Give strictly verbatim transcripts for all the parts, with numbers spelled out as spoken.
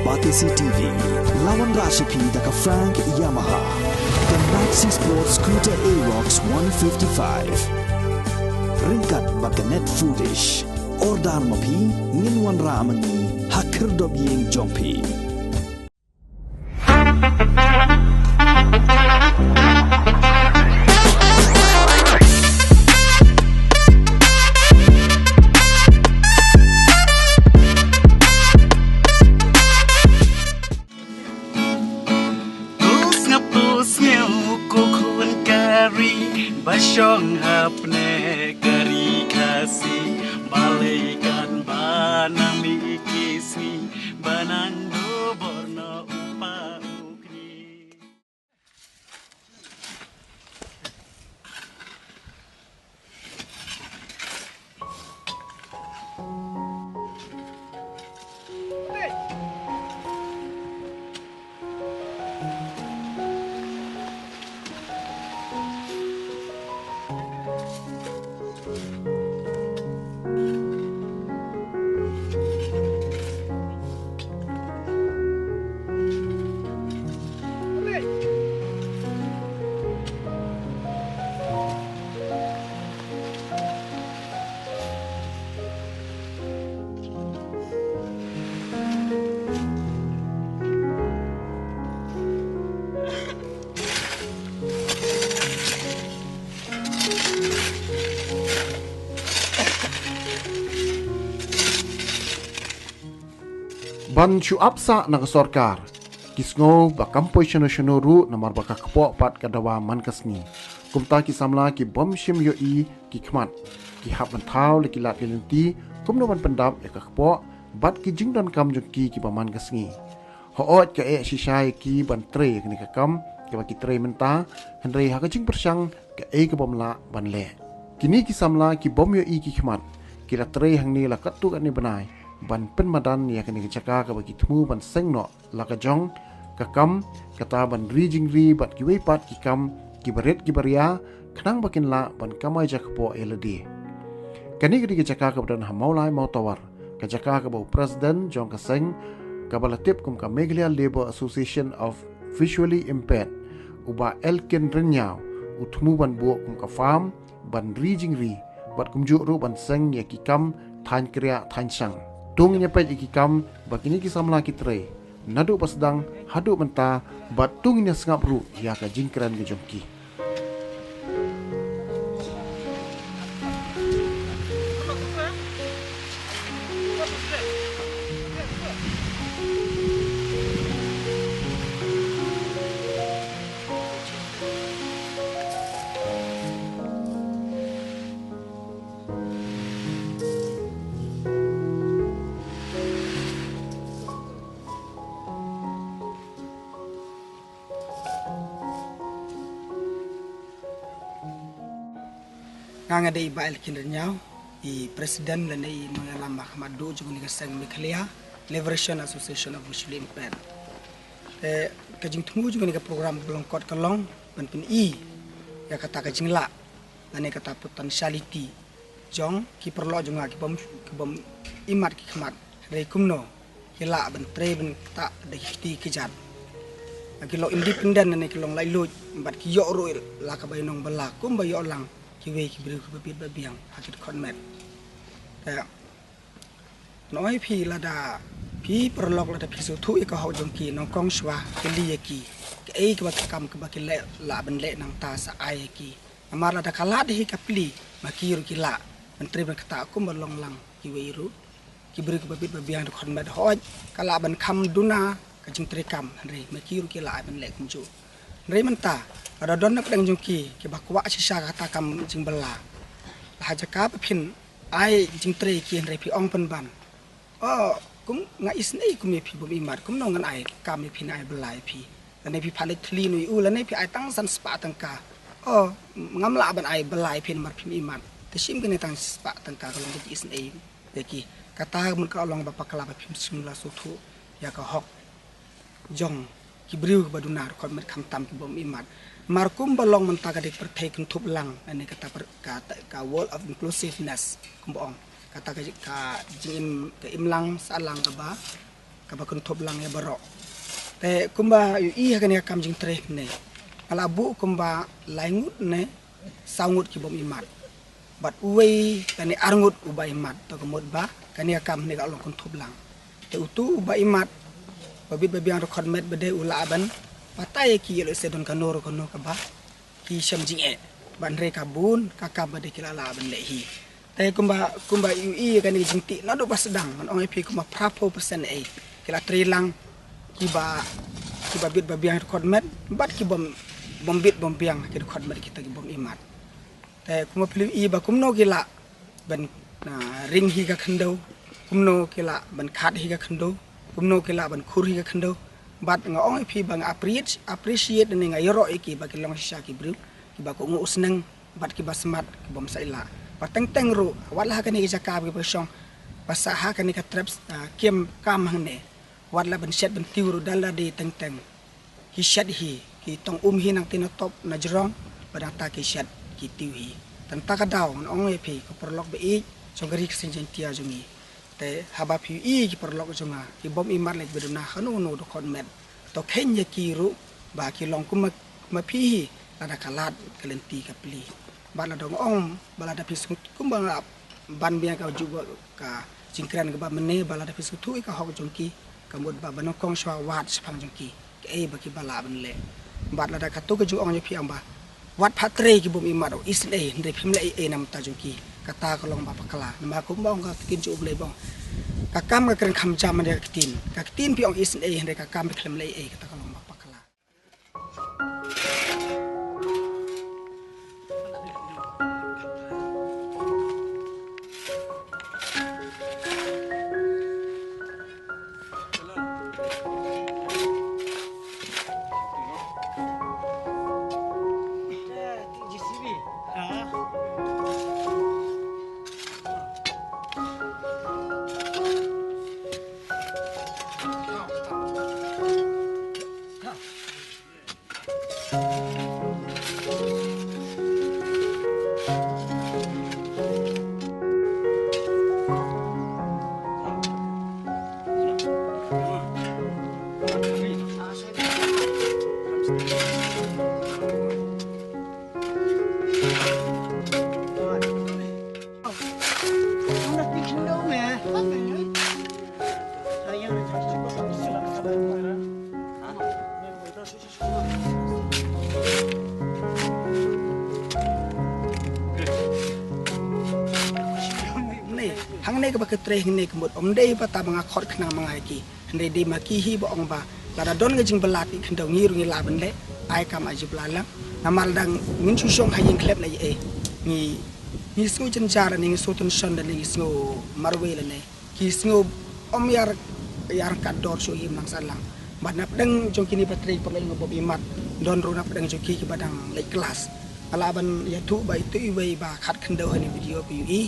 Batesi T V, la wanrah sha phi da ka Frank Yamaha, ka Maxi Sport Scooter Aerox one fifty-five. Ryngkat bad ka Net Foodish. Order ma phi, ngin wanrah ma ngi ha khyrdop ïing jong phi. Pus nga pus nga u ko khun kari, ba shong hapne kari Khasi, ba lei kan ba nang mi kisni, ba nang do bor no upa ukni. Ban shu ap sah na ka sorkar. Ki sngew ba kam poi shano shano ruh namar ba ka kpoh pat ka dawa man ka sngi. Kumta ki samla ki bym shym ïohi ki khmat. Ki hap ban thaw la ki lad ki lynti kumno ban pyndap ïa ka kpoh bad ki jingdonkam jong ki kiba man ka sngi. Hooid ka eh shisha ïa ki ban trei ïa kane ka kam kaba ki trei mynta, hynrei ha ka jingpyrshang kaei ka bym lah ban leh. Kine ki samla ki bym ïohi ki khmat ki la trei hangne la katto katne bnai ban pynmadan ïa kane ka jaka kaba ki thmu ban seng noh la ka jong ka kam, kata ban ri jingri bad kiwei pat ki kam kiba rit kiba ria khnang ba kin lah ban kamai jakpoh ïa lade. Kane ka dei ka jaka kaba don ha Mawlai Mawtawar, ka jaka kaba u president jong ka seng kaba la tip kum ka Meghalaya Labour Association of Visually Impaired, u Bah Elkin Rynñiaw, u thmu ban buh kum ka farm ban ri jingri bad kumjuh ruh ban seng ïa ki kam thaiñ kriah thaiñ shang. To ngin ïa peit ïa ki kam ba kine ki samla ki trei naduh ba sdang haduh mynta bad to ngin ïa sngap ruh ïa ka jingkren ka jong ki. Nga nga dei i Bah Elkin Rynñiaw, i president lane i nongïalam ba khmat duh jong kane ka seng Meghalaya Liberation Association of Visually Impaired. Te ka jingthmu jong kane ka program ba long kot ka long ban pyni ïa kata ka jinglah lane kata potentiality jong ki paralok jong nga ki bym, ki bym imat ki khmat. Hynrei kumno ki lah ban trei ban ktah da ki kti ki jait. Ki long independent ne ki long laitluid bad ki ïoh ruh la ka bai nong ba la kumba ïoh lang kiwei ki briew kiba bit ba biang ha ki dkhot met. Te Nongoi phi lada phi paralok lada phi sngewthuh ïa ka hok jong ki, nyngkong shuwa kylli ïa ki kaei kaba ki kam kaba ki leh lah ban leh nangta sa ai ïa ki. Namar lada ka lad hi ka pli ma ki ruh ki lah ban trei ban ktah kumba long lang kiwei ruh. Ki briew kiba bit ba biang da khon met hooid ka lah ban kham duna ka jingtrei kam hynrei ma ki ruh ki lah ai ban leh kumjuh. Hynrei mynta lada don na pdeng jong ki kiba kwah shisha kata kam jingbylla, la ha jaka ba phin ai jingtrei ki hynrei phi ong pynban, "Oh, kum nga isynei kum ïa phi bym imat, kumno ngan ai kam ïa phi, ngan ai bylla ïa phi. Lane phi phah leit thylli noh ïa u lane phi ai tang san spah tyngka. Oh, ngam lah ban ai bylla ïa phi namar phim imat." Te shim kane tang spah tyngka ka long ka jingisynei ïa ki. Kata mut ka long ba bakla ba phim shym la sngewthuh ïa ka hok jong ki briew kiba duna rukom met khamtam ki bym imat. Mar kumba long mynta ka dei pyrthei kynthup lang, lane kata per-, ka, ka world of inclusiveness kumba ong. Kata ka, ka jingim, ka imlang sahlang kaba kaba kynthup lang ïa baroh. Te kumba ïohi ha kane ka kam jingtrei ne, nga la buh kumba lai ngut ne saw ngut ki bym ïmat. Bad uwei lane ar ngut uba ïmat, to ka mut ba kane ka kam ne ka long kynthup lang. Te utu uba ïmat, ba bit ba biang ruh khot met ba dei u lah ban batai ïa ki, ïa lehse don kano ruh kano kaba ki shem jingeh. Bad hynrei ka bun ka kam ba dei ki la lah ban leh hi. Te kumba, kumba ïohi ïa kane ka jingtih naduh ba sdang, ngan ong ïa phi kumba phra phew percent eh ki la trei lang, kiba, kiba bit ba biang ruh khot met, bad ki bym, bym bit bym biang ki ruh khot met kita ki bym ïmat. Te kumba phi ïohi ba kumno ki lah ban, ah, ring hi ka khyndew, kumno ki lah ban khat hi ka khyndew, kumno ki lah ban khur hi ka khyndew. Bad nga ong ïa phi ba nga appreciate, appreciate ne nga ïaroh ïa ki ba ki long shisha ki briew kiba kohnguh u sneng bad kiba smat, ki bym sait lah. Bad teng teng ruh, wat la ha kane ka jaka ba ki ba shong, ba sah ha kane ka trep, ah, kem kam hangne. Wat la ban shet ban tiew ruh da lade teng teng. Ki shet hi, ki tong um hi nangta na top na jrong, bad nangta ki shet ki tiew hi. Te nangta ka daw, ngan ong ïa phi, ko paralok ba ïeit jong ka Ri Khasi Jaiñtia jong ngi. Te haba phi ïohi ki paralok jong nga, ki bym ïmat lane kiba duna kano kano ruh khot met, to kheiñ ïa ki ruh ba ki long kum ma, ma phi hi, lada ka lad ka lynti ka plie. Bad lada nga ong, ba lada phi sngewthuh kumba nga ban biang ka ju ka jingkren kaba mynne, ba lada phi sngewthuh ïa ka hok jong ki, ka mut ba ban nyngkong shuwa wad shaphang jong ki kaei ba ki ba lah ban leh. Bad lada kato ka jingong jong phi ong ba wat phah trei ki bym ïmat, u isynei, hynrei phim leh ei ei na bynta jong ki, kata ka long ba bakla. Namar kumba ong ka ktien jong U Blei ba ong, ka kam ka kren kham jam, hynrei ka ktien, ka ktien phi ong isynei, hynrei ka kam phi khlem leh ei ei, kata ka long ba bakla. Ne, hangne kaba ka trei hangne ka mut ym dei ba tang ba nga khot khnang ma nga ïa ki. Hynrei dei ma ki hi ba ong ba lada don ka jingbylla ïa ki khyndew ngi ruh ngi lah ban leh, ai kam ai jingbylla lang. Namar lada ngin shu shong ha ïing khlem leh ei ei, ngi, ngi sngew jynjar lane ngi sngew tension lane ngi sngew marwei lane ki sngew ym ïar, ïar kat dor shuh ïa ki imlang sahlang. Bad na pdeng jong kine ba trei paralok jong nga bym ïmat, don ruh na pdeng jong ki kiba dang leit klas. Nga lah ban ïathuh ba ito iwei ba khat khyndew ha kane ka video phi ïohi,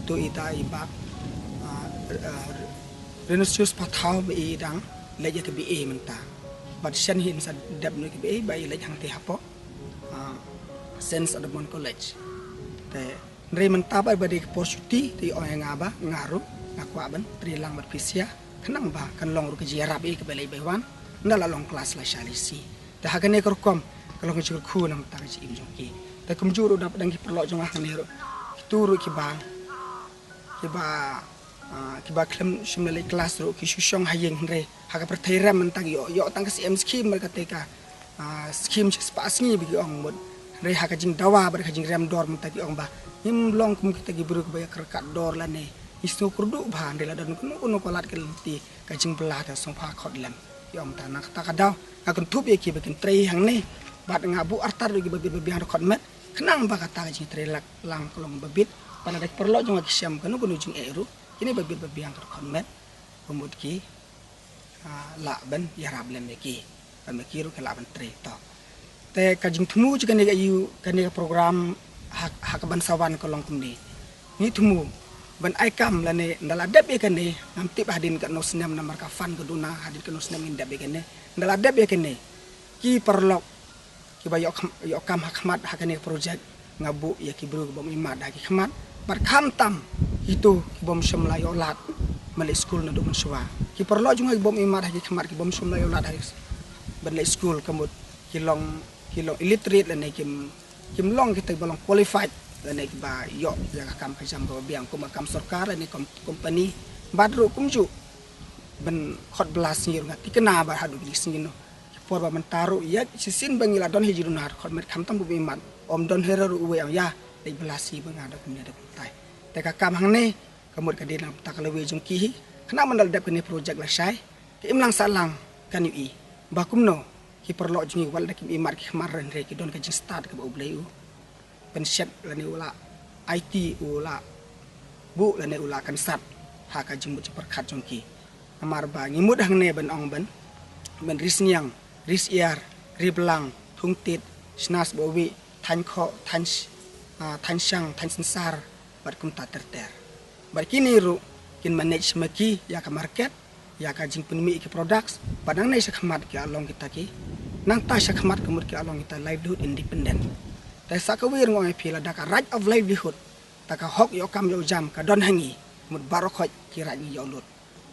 to ita i Bah, ah, ah, Renusius Pathaw ba i dang leit ïa ka B A mynta. Bad shen hi yn sa dep noh ïa ka B A ba i leit hangtei hapoh, ah, Saint Edmund College. Te hynrei mynta ba, ba dei ka por shuti, te i ong ïa nga ba nga ruh nga kwah ban trei lang bad phi sha, khnang ba kan long ruh ka jingïarap ïa i kaba leit ba i wan, ynda la long klas lashai lashisien. Te ha kane ka rukom ka long ka jingkyrkhu na ka bynta ka jingim jong ki. Te kumjuh ruh na pdeng ki paralok jong nga hangne ruh, kito ruh kiba, kiba, ah, kiba khlem shym la leit klas ruh ki shu shong ha ïing, hynrei ha ka pyrthei rem mynta ki ïoh, ïoh tang ka C M scheme bad kata ka, ah, scheme shispah sngi ba ki ong mut. Hynrei ha ka jingdawa bad ka jingrem dor mynta ki ong ba ngim long kum kita ki briew kiba ïakyrkat dor lane ngi sngew kyrduh bha, hynrei la don kano kano ka lad ka lynti ka jingbylla te sngewbha khot lem. Ki ong ta, na kata ka daw nga kynthup ïa ki ba kin trei hangne bad nga buh artat ruh ïa ki ba bit ba biang ruh khot met, khnang ba kata ka jingtrei lang ka long ba bit. Bad lada ki paralok jong nga ki shem kano kano jingeh ruh, kine ba bit ba biang ruh khot met, ka mut ki, ah, lah ban ïarap lem ïa ki, bad ma ki ruh ki lah ban trei to. Te ka jingthmu jong kane ka ïu, kane ka program ha, ha kaban sa wan ka long kumne. Ngi thmu ban ai kam lane ynda la dep ïa kane, ngam tip hadien katno snem namar ka fund ka duna, hadien katno snem ngin dep ïa kane. Ynda la dep ïa kane, ki paralok kiba ïoh kham-, ïoh kam ha khmat ha kane ka project, nga buh ïa ki briew ki bym ïmat ha ki khmat. Bad khamtam kito ki bym shym la ïoh lad, Ban leit skul naduh mynshuwa. Ki paralok jong nga ki bym ïoh mad ha ki khmat, ki bym shym la ïoh lad ha ki ban leit skul, ka mut ki long, ki long illiterate lane kim, kim long kita ba long qualified lane kiba ïoh ïa ka kam ka jam kaba biang kum ka kam sorkar lane kum company. Bad ruh kumjuh ban khot bylla sngi ruh nga thikna ba haduh kine ki sngi noh, ki por ba mynta ruh ïa shisien ba ngi la don hi jingduna khot met khamtam bym ïoh mad, ym don hi ruh uwei ong ïa leit bylla sngi ba nga da kumne da kumtai. Te ka kam hangne ka mut ka dei na ka bynta ka lawei jong ki hi. Khnang ban da la dep kane project lashai, ka imlang sahlang kan ïohi ba kumno ki paralok jong ngi wat la kim ïoh mad ki khmat, hynrei ki don ka jingstad kaba U Blei u pynshet lane u la aiti, u la buh lane u la kynsat ha ka jingmut jingpyrkhat jong ki. Namar ba ngi mut hangne ban ong ban, ban ri Sniang, ri Syiar, ri Blang, Thungtit, Shnas Bawih, Thaiñ Khoh, Thaiñ Sh-, ah, Thaiñ Shang, Thaiñ Synsar, bad kumta ter ter. Bad kine ruh kin manage ma ki ïa ka market, ïa ka jingpynmih ki products, bad nangne shakhmat ki la long kita ki, nangta shakhmat ka mut ki la long kita livelihood independent. Te sa kawei ruh nga ong ïa phi, lada ka right of livelihood, ta ka hok ïoh kam ïoh jam ka don ha ngi, mut baroh khoit ki right ngi ïoh lut.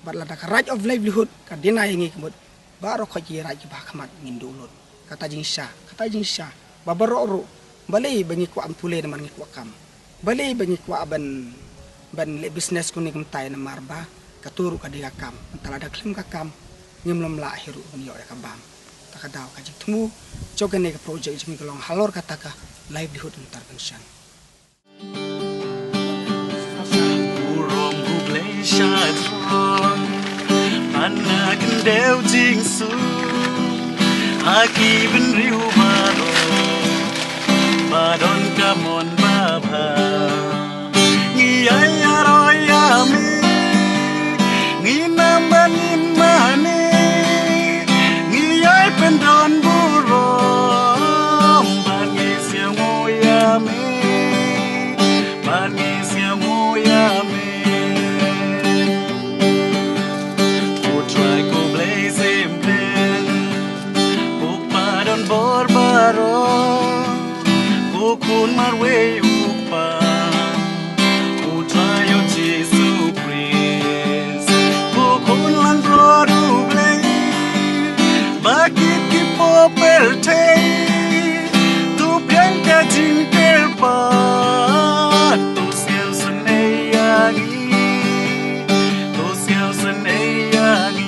Bad lada ka right of livelihood ka deny ïa ngi, ka mut baroh khoit ki right kiba ha khmat ngin duh lut. Kata jingshisha, kata jingshisha ba baroh ruh, balei ba ngi kwah ban pule namar ngi kwah kam, balei ba ngi kwah ban, ban leh business kumne kumtai namar ba kato ruh ka dei ka kam. Mynta lada khlem ka kam ngim lum lah hi ruh ban ïoh ïa ka bam. Ta ka daw ka jingthmu jong kane ka project jong ngi ka long halor kata ka livelihood intervention. Burom U Blei sha throng, ban na khyndew jingsuk ha ki bynriew baroh ba don ka mon babha. Ngi ïai ïaroh ïa me, ngi nam ban im mane, ngi ïai pyndon burom, ban ngi sngewbha ïa me, ban ngi sngewbha ïa me. U Trai ko Blei Symbeh, u Kpa don bor baroh, u Khun marwei u Kpa, U Trai U Jisu Khrist, u Khun langbrot U Blei, ba kit ki por pyrthei, to pdiang ka jingkyrpad, to sngewsynei ïa ngi, to sngewsynei ïa ngi.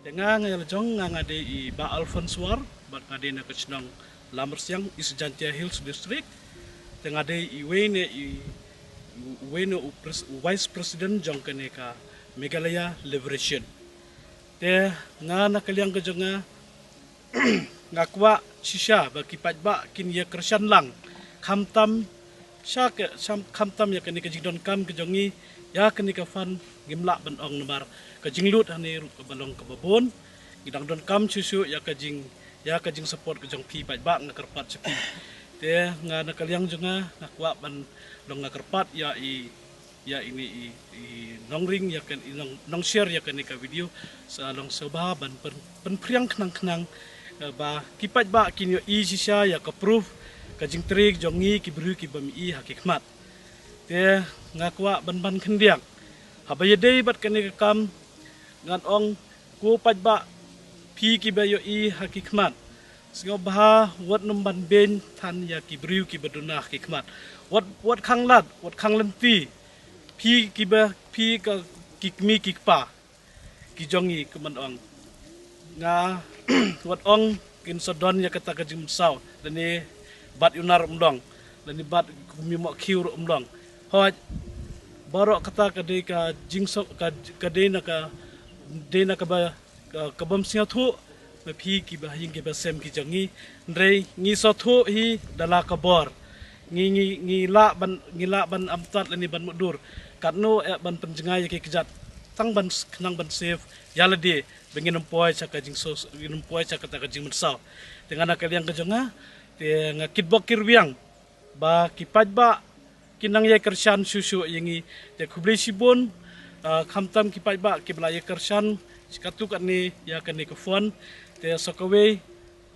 Te nga, nga ïa la jong nga, nga dei i Bah Alphonse War, bad nga dei na ka shnong Lamrsiang, East Jaintia Hills District. Te nga dei iwei ne i, iwei ne u pres-, u Vice President jong kane ka Meghalaya Liberation. Te nga na ka liang ka jong nga, nga kwah shisha ba ki paidbah kin ïa kyrshan lang, khamtam sha ka, sham, khamtam ïa kane ka jingdonkam ka jong ngi ïa kane ka fund, ngim lah ban ong namar ka jinglut hangne ruh kaba long kaba bun. Ngi dang donkam shuh shuh ïa ka jing, ïa ka jingsupport ka jong phi paidbah, nga kyrpad sha phi. Te nga na ka liang jong nga, nga kwah ban long, nga kyrpad ïa i ïa ine i, i nongring ïa kane, i nong, nongshare ïa kane ka video, sa long sngewbha ban pyn, pynpriang khnang khnang, eh, ba ki paidbah kin ïohi shisha ïa ka proof, ka jingtrei jong ngi ki briew ki bym ïohi ha ki khmat. Te nga kwah ban ban khyndiat, haba ïadei bad kane ka kam, ngan ong, ko paidbah, phi kiba ïohi ha ki khmat, sngewbha wat nym ban beiñ than ïa ki briew kiba duna ha ki khmat. Wat, wat khang lad, wat khang lynti, phi kiba, phi ka, ki kmie ki kpa ki jong ngi, kumban ong. Nga wat ong kin sa don ïa kata ka jingmynsaw lane bad u nar um long, lane bad u mih mohkhiew ruh um long. Hooid, baroh kata ka dei ka jingso, ka, ka dei na ka, dei na kaba, ka, ka bym sngewthuh ma phi kiba ha ïing kiba sem ki jong ngi. Hynrei ngi sngewthuh hi da la ka bor. Ngi, ngi, ngi lah ban, ngi lah ban amtad lane ban mutdur katno eh ban pynjngai ïa ki kjat, tang ban s-, khnang ban save ïa lade, ba ngin ym poi sha ka jingso, ngin ym poi sha kata ka jingmynsaw. Te nga na ka liang ka jong nga, te nga kitbok kitrwiang ba ki paidbah kin nang ïai kyrshan shuh shuh ïa ngi. Te khublei shibun, ah, khamtam ki paidbah kiba la ïai kyrshan shi katto katne ïa kane ka fund. Te sa kawei,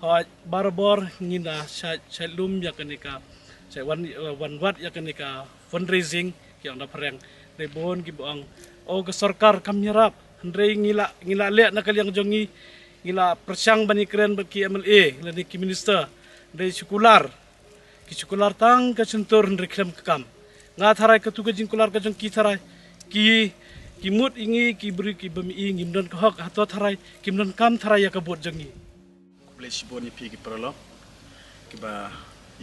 hooid, barabor ngin da shait, shait lum ïa kane ka, shait wan, eh, wan wad ïa kane ka fundraising, ki ong da phareng. Hynrei bun kiba ong, o, ka sorkar kam ïarap. Hynrei ngi la, ngi la leh na ka liang jong ngi, ngi la pyrshang ban ïakren bad ki M L A lane ki minister. Hynrei shu kular, ki shu kular tang ka shyntur, hynrei khlem ka kam. Nga tharai katu ka jingkular ka jong ki tharai, ki, ki mut ïa ngi ki briew ki bym ïohi, ngim don ka hok, hato tharai kim don kam tharai ïa ka vote jong ngi. Khublei shibun ïa phi ki paralok kiba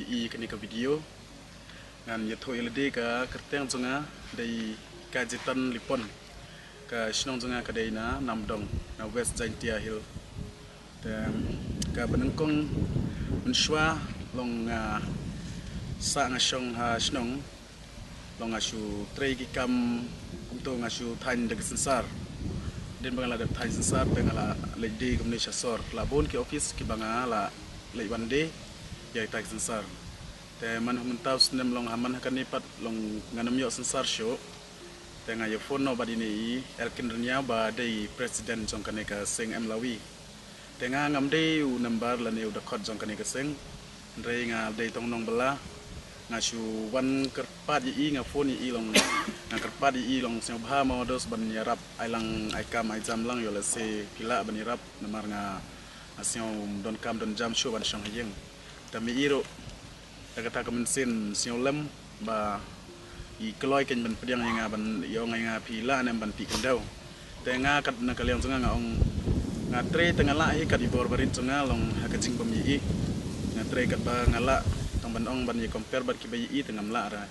ïohi kane ka video. Ngan ïathuh ïa lade, ka kyrteng jong nga dei Kajitan Lipon. Ka shnong jong nga ka dei na Namdong, na West Jaintia Hills. Te kaba nyngkong mynshuwa long nga sah nga shong ha shnong, long nga shu trei ki kam kumto, nga shu thaiñ da ki synsar. Hadien ba nga la dep thaiñ synsar te nga la leit die kumne sha sor. La bun ki office kiba nga la leit wan die ïa kita ki synsar. Te man ha mynta u snem long ha man ha kane pat long ngan ym ïoh synsar shuh. Te nga ïa phone noh bad ine i Elkin Rynïaw ba dei president jong kane ka seng M L A W. Te nga ngam dei u number lane u dkhot jong kane ka seng. Hynrei nga dei tang u nongbylla. Nga shu wan kyrpad ïa i, nga phone ïa i long, nga kyrpad ïa i long sngewbha mo dos ban ïarap, ai lang, ai kam, ai jam lang ïoh lehse phi lah ban ïarap namar nga, nga sngew ym don kam don jam shuh ban shong ha ïing. Te ma i ruh da kata ka mynsiem sngewlem ba i kloi kein ban pdiang ïa nga, ban ïa ong ïa nga phi lah ne em ban pynkyndit. Te nga kat na ka liang jong nga nga ong nga trei te nga lah hi, kat i bor barit jong nga long ha ka jingbym ïohi. Nga trei katba nga lah, tang ban ong ban ïa compare bad kiba ïohi te ngam lah re.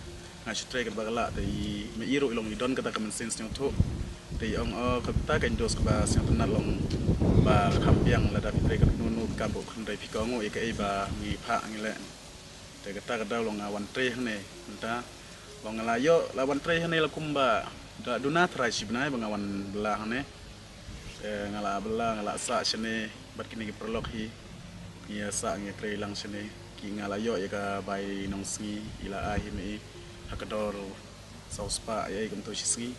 Nga shu trei katba nga lah. Te i ma i ruh i long i don kata ka mynsiem sngewthuh. Te i ong, o, kata ka i dos kaba sngewtynnat long ba kham biang lada phi trei katno katno ka kam, hynrei phi kohnguh ïa kaei ba ngi phah ngi leh. Te kata ka daw long nga wan trei hangne mynta. Long nga la ïoh, la wan trei hangne la kumba da duna tharai shi bnai ba nga wan bylla hangne. Te nga la bylla, nga la sah shane bad kine ki paralok hi. Ngi ïa sah, ngi ïa trei lang shane. Ki, nga la ïoh ïa ka bai nongsngi, i la ai hi ma i ha ka dor saw spah ïa i kumto shi sngi.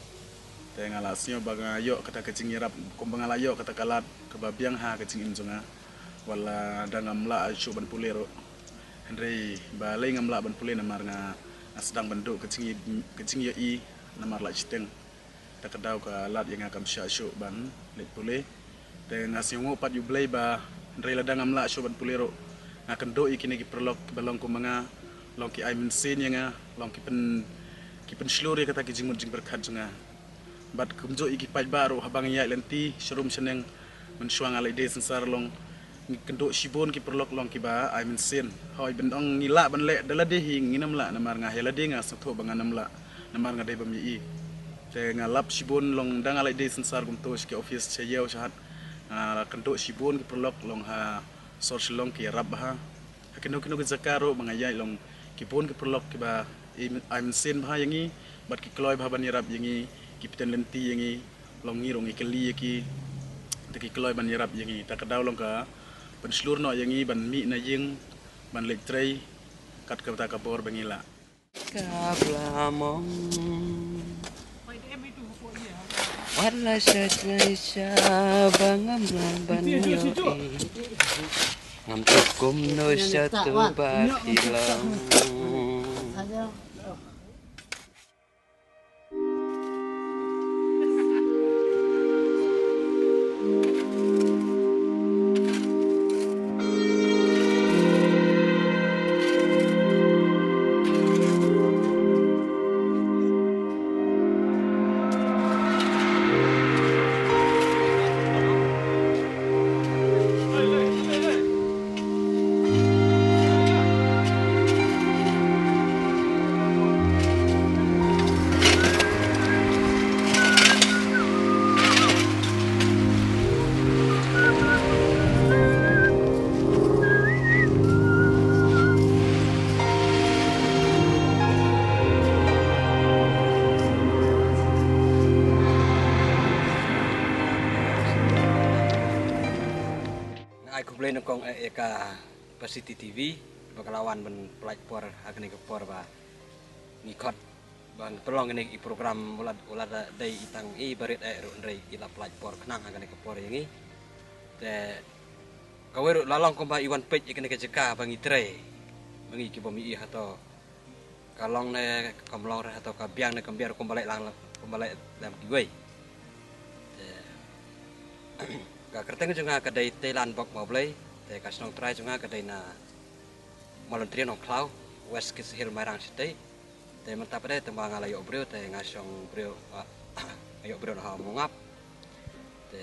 Te nga la sngew ba nga ïoh kata ka jingïarap, kumba nga la ïoh kata ka lad kaba biang ha ka jingim jong nga. Wat la da ngam lah shuh ban pule ruh, hynrei balei ngam lah ban pule namar nga, nga sdang ban duh ka jing, ka jingïohi namar la shiteng. Ta ka daw ka lad ïa nga, kam shah shuh ban leit pule. Te nga sngewnguh pat ïa U Blei ba hynrei lada ngam lah shuh ban pule ruh, nga kynduh ïa kine ki paralok kiba long kum ma nga, long ki ai mynsiem ïa nga, long ki pyn, ki pynshlur ïa kata ki jingmut jingpyrkhat jong nga. Bad kumjuh ïa ki paidbah ruh, haba nga ïaid lynti sharum shaneng mynshuwa nga leit die synsar, long ngi kynduh shibun ki paralok long kiba ai mynsiem. Hooid, ban ong ngi lah ban leh da lade hi, ngin ym lah namar nga, ïa lade nga sngewthuh ba ngan ym lah namar nga dei bym ïohi. Te nga lap shibun long da nga leit die synsar kumto sha ki office sha ïew sha hat, nga la kynduh shibun ki paralok long ha sor Shillong ki ïarap bha. Ha kino kino ki jaka ruh ba nga ïaid long ki bun ki paralok kiba ai, ai mynsiem bha ïa ngi, bad ki kloi bha ban ïarap ïa ngi, ki pyntip lynti ïa ngi, long ngi ruh ngi kylli ïa ki, te ki kloi ban ïarap ïa ngi. Ta ka daw long ka pynshlur noh ïa ngi ban mih na ïing, ban leit trei kat kata ka bor ba ngi lah. Ka bla mong. Wat la sha jngai sha ba ngam lah ban ïohi. Ngam tip kumno sha tu ba ki long. Nga ai khublei nyngkong eh ïa ka City T V ba ka la wan ban pynlait por ha kane ka por ba ngi khot ba ngi pynlong kane i program, u la, u la da dei i tang i barit eh ruh, hynrei i la pynlait por khnang ha kane ka por ïa ngi. Te kawei ruh la long kumba i wan peit ïa kane ka jaka ba ngi trei, ba ngi ki bym ïohi hato ka long ne kam long re, hato ka biang ne kam biang re, kumba leh lang, kumba leh lem kiwei. Te ka kyrteng jong nga ka dei Teilan Bok Mawblei, te ka shnong trai jong nga ka dei na Mawlyntrian Nongkhlaw, West Khasi Hills, Mairang State. Te mynta pat de tang ba nga la ïoh briew, te nga shong briew, ah, nga ïoh briew na ha Mawngap. Te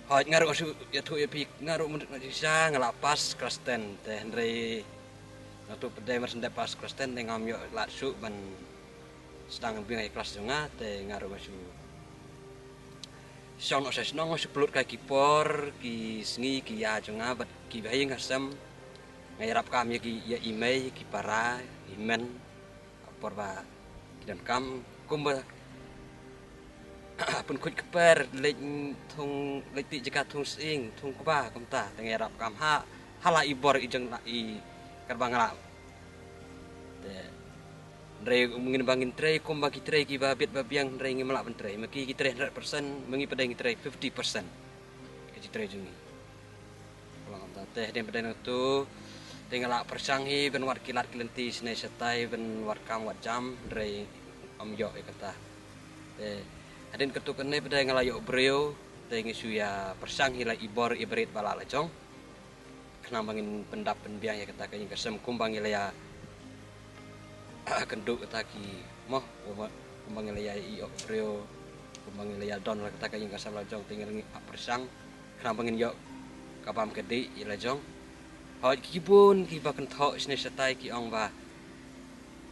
hooid, nga ruh nga shu ïathuh ïa phi, nga ruh mynta nga shisha nga la pass class ten, te hynrei nga tuh pat de mar shu dep pass class ten te ngam ïoh lad shuh ban sdang biang ïa class jong nga, te nga ruh nga shu shong noh sha shnong, nga shu pynlut kai ki por, ki sngi, ki ïa jong nga bad ki bahei nga sem. Nga ïarap kam ïa ki, ïa i mei, ki para, i men, ka por ba ki donkam kumba pynkhuid kper, leit thung, leit tih jaka thung sying, thung kba, kumta, te nga ïarap kam ha, ha la i bor i jong la i, katba nga lah. Te hynrei ngin, ba ngin trei kumba ki trei kiba bit ba biang, hynrei ngim lah ban trei. Ma ki ki trei hundred percent, ma ngi pat de ngi trei fifty percent ka jitrei jong ngi. Te hadien pat de nangtu te nga la pyrshang hi ban wad ki lad ki lynti shane shatai, ban wad kam wad jam, hynrei ym ïoh ïa kata. Te hadien katto katne pat de nga la ïoh briew, te nga shu ïa pyrshang hi la i bor i barit ba lah la jong, khnang ba ngin pyndap pynbiang ïa kata ka ïing ka sem kumba ngi la ïa kynduh kata ki, mo, kumba, kumba ngi la ïa ïoh briew, kumba ngi la ïa don la kata ka ïing ka sem la jong, te ngi la ngi ap pyrshang khnang ba ngin ïoh ka bam ka dih ïa la jong. Hooid, ki bun kiba kynthoh shane shatai ki ong ba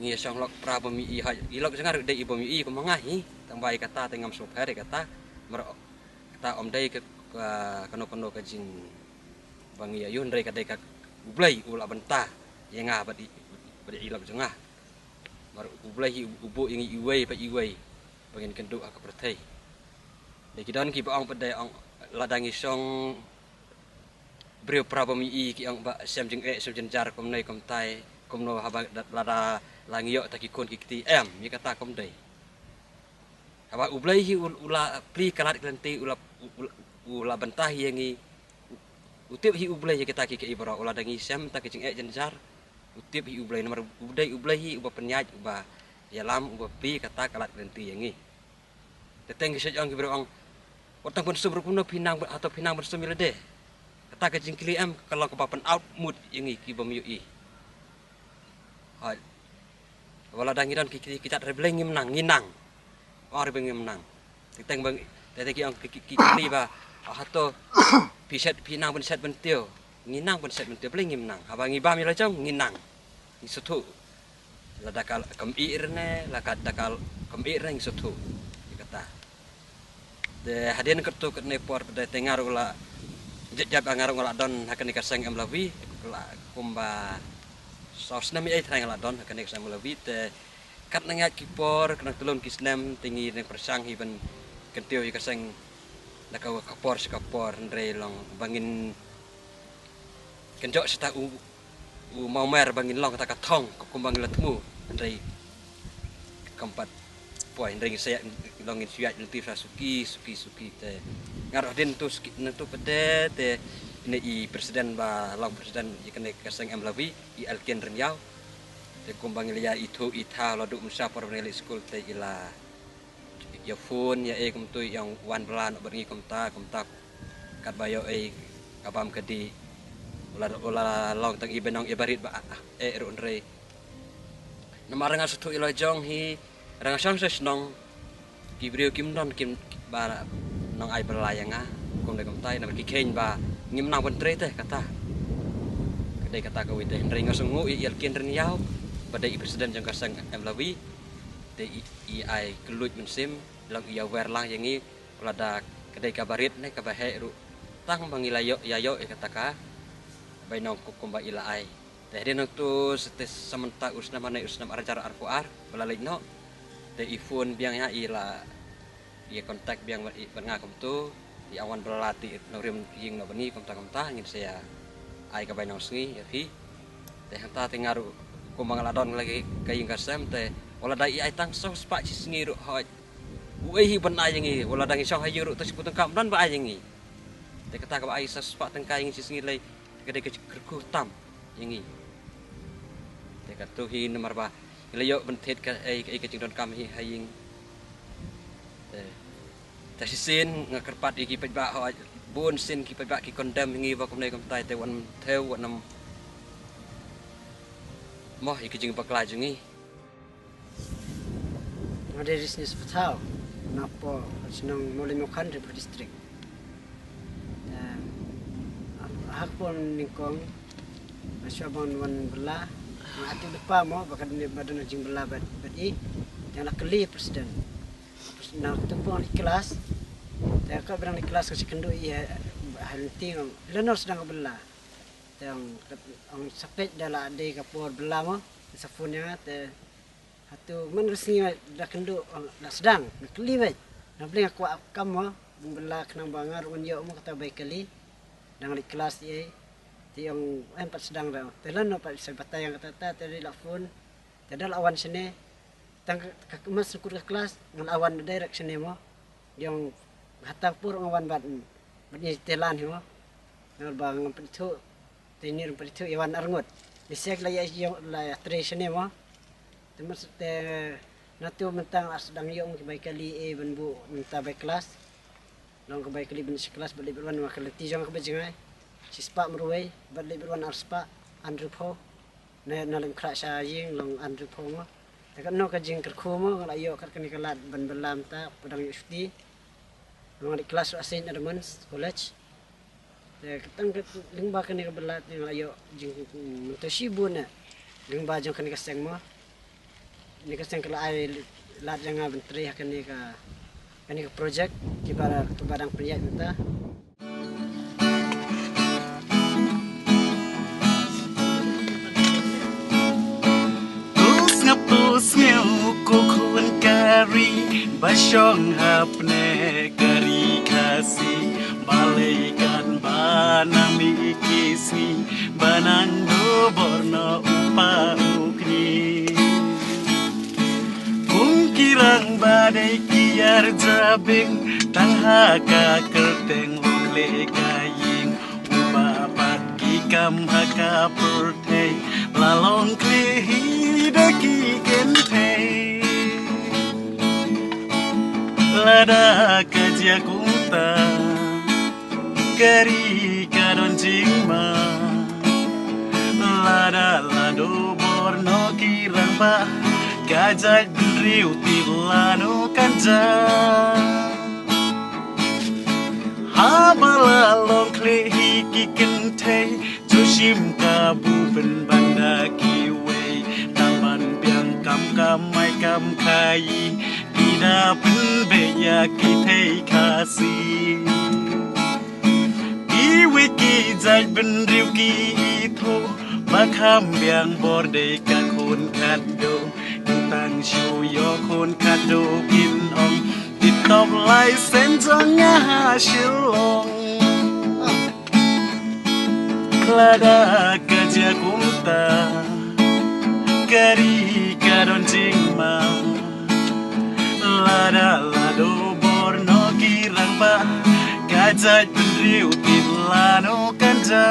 ngi ïa shong lok pra bym ïohi. Hooid, i lok jong nga ruh dei i bym ïohi kum ma nga hi, tang ba ïa kata te ngam sngewpher ïa kata. Mar kata ym dei ka, ka, kano kano ka jing ba ngi ïa ïoh, hynrei ka dei ka U Blei u la bynta ïa nga bad i, bad i lok jong nga. Mar U Blei hi u buh ïa ngi iwei pa iwei ba ngin kynduh ha ka pyrthei. Dei ki don kiba ong pat de ong lada ngi shong briew pra bym ïohi, ki ong ba sem jingeh sem jynjar kumne kumtai, kumno haba da-, lada la ngi ïoh ta ki khun ki kti, em, ïa kata kam dei. Haba U Blei hi u, u la plie ka lad ka lynti, u la, u, u, u la bynta hi ïa ngi. U, u tip hi U Blei ïa kita ki kaei baroh, u la dang ngi sem ta ki jingeh jynjar. U tip hi U Blei namar u dei U Blei hi uba pynïaid, uba ïalam, uba plie kata ka lad ka lynti ïa ngi. Te teng ki shu ong ki briew ong, wat tang ban sum ruh kumno, phi nang, hato phi nang ban sum ïa lade? Kata ka jingkylli em ka long kaba pynout mut ïa ngi ki bym ïohi. Hooid. Wat la dang ngi don ki, ki, ki jait re, balei ngim nang, ngi nang. Ong re ba ngim nang. Te teng ba ngi, te, te ki ong ki, ki, ki kylli ba, ah, hato phi shet, phi nang ban shet ban tiew? Ngi nang ban shet ban tiew, balei ngim nang? Haba ngi bam ïa la jong ngi nang, ngi sngewthuh. Lada ka kam ïeh re ne, lada ka kam ïeh re ne ngi sngewthuh ïa kata. Te hadien katto katne por pat de te nga ruh la, jait jait ba nga ruh nga la don ha kane ka seng M L V, la kumba saw snem ïa ei trai nga la don ha kane ka seng M L V. Te katne nga ki por, katne tylli ki snem te ngi dang pyrshang hi ban kyntiew ïa ka seng na ka, ka por sha ka por, hynrei long ba ngin kynjoh shata u, u mawmer ba ngin long kata ka thong, ka kumba ngi la thmu, hynrei kam pat poi, hynrei ngi sa ïa, Long ngin shu ïaid lynti sha suki suki suki te. Nga ruh hadien tu suki nangtu pat te, te ine i president ba long president ïa kane ka seng Mlawi, i Elkin Rynïaw. Te kumba ngi la ïa ithuh ithaw la duh mynshwa por ba ngi leit skul te i la ïa phone ïa e kumtu, ïa wan bylla noh bad ngi kumta kumta. Katba ïoh ei ka bam ka dih, u la, u la long tang i ba nong i barit ba eh ruh hynrei. Namar nga sngewthuh ïa la jong hi, nga shong sha shnong, ki briew kim don kim ba nong ai bylla ïa nga. Kumdei kumta namar ki kheiñ ba ngim nang ban trei te kata. Ka dei kata kawei te, hynrei nga sngewnguh ïa i Elkin Rynïaw ba dei i president jong ka seng Mlawi. Te i, i ai kylluid mynsiem, long i ïa wer lang ïa ngi, lada ka dei kaba rit ne kaba heh ruh, tang ba ngi la ïoh, ïa ïoh ïa kata ka bainong kum, kumba i la ai. Te hadien nangtu sa te sa mynta u snem hangne u snem ar hajar arphew ar ba la leit noh. Te i phone biang ïa i la, ïa contact biang bad i, bad nga kumtu. Ïa wan bylla te nongrim ïing noh bad ngi kumta kumta, ngin sa ïa ai ka bainong sngi ïa phi. Te hangta te nga ruh kumba nga la don lagi ka ïing ka sem te, wat lada i ai tang saw spah shi sngi ruh hooid. Uei hi ban ai ïa ngi, wat lada ngi shong ha ïing ruh tang shiphew tyngka ym don ba ai ïa ngi. Te kata kaba ai saw spah tyngka ïa ngi shi sngi lei, te ka dei ka jingkyrkhu tam ïa ngi. Te katu hi namar ba ngi la ïoh ban thied ka, ei, ei ka jingdonkam hi ha ïing. Te, te shisien nga kyrpad ïa ki paidbah, hooid bun sien ki paidbah ki condemn ïa ngi ba kumne kumtai te wan thew wan ym moh ïa ki jingbakla jong ngi. Nga dei Risnis Pathaw, napoh shnong Mawlai Mawkhan, Ri Bhoi District. Em, ha ka por nyngkong, nga shu wan wan bylla, nga ati lypa mo ba ka dei ba don jingbylla bad, bad i, te nga la kylli president. Na tu pong di klas, te ka ba dang di klas ka sa kynduh i ha, ha lynti, nga ong, "Lano sdang ka bylla?" Te ong, ong, "Sa peit da la dei ka por bylla mo, sa phone ïa nga." Te hato man ka sngi da kynduh, ong, "La sdang?" Nga kylli beit. Nga, "Balei nga kwah kam mo ban bylla khnang ba nga ruh ngan ïoh mo kata bai kali?" Dang leit klas ei. Te ong, "Em, pat sdang da." Te lano pat sa batai ïa nga kata, te dei la phone. Te da la wan shane. Tang ka, ka, mas kut ka klas, nga la wan direct shane mo. Ïong hata por nga wan bad, bad ni te lan hi mo. Nga ba ngam pynithuh, te ni rum pynithuh ïa wan arngut. Ni sek la ïa ïong la ïa trei shane mo. Te mas te natu mynta nga sdang ïong ki bai kali e ban buh mynta bai klas. Long ka bai kali ban shi klas bad leit bad wan ma ka lynti jong ka ba jngai. Shi spah marwei bad leit bad wan ar spah, hynriewphew. Na, na lem khrah sha ïing long hynriewphew mo. Te katno ka jingkyrkhu mo nga la ïoh kat kane ka lad ban bylla mynta, pa dang ïoh shuti. Nga dei klas ruh ha Saint Edmund's College. Te katang kat lyngba kane ka bylla te nga la ïoh jingmyntoi shibun eh. Lyngba jong kane ka seng mo. Kane ka seng ka la ai lad ïa nga ban trei ha kane ka, kane ka project kiba, kiba dang pynïaid mynta. Tus ngap tus ngew ko khun ka ri ba shong hapdeng ka ri Khasi, balei kan ba nang mih ki sngi ba nang duh bor noh u pa u kñi. Kum ki rangbah dei ki arjabing, tang ha ka kyrteng long leh ka ïing. Uba pat ki kam ha ka pyrthei, la long khleh hi da ki kynthei. Lada ka jia kumta, ka ri ka don jingma. Lada la duh bor noh ki rangbah, ka jaitbynriew te lano kan jia. Haba la long khleh hi ki kynthei, ju shim kabu pynban da kiwei. Tang ban biang kam kamai kam khaïi, ki da pynbeit ïa ki thei Khasi. Kiwei ki jaitbynriew ki ithuh ba kham biang bor dei ka khun khatduh. Tang shu ïoh khun khatduh kin ong, "Ki top lai seng jong nga ha Shillong." Lada ka jia kumta, ka ri ka don jingma. Lada la Ka jait bynriew pynlano kan ja.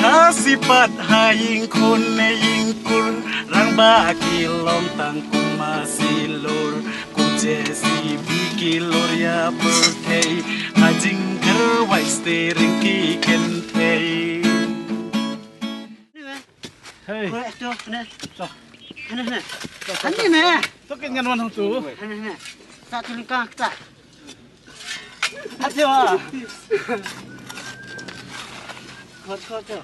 Ka sipat ha ïing khun ne ïing kur, rangbah ki long tang kum ma silur, kum J C B ki lur ïa pyrthei, ha jingkyrwai steering ki kynthei. Hey. Kore to ne. To. Hane hane. Hane hane. To kin ngan wan hang tu. Hane hane. Ta tu lingkang ta. Ayo. Kot kot to.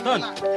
Ton.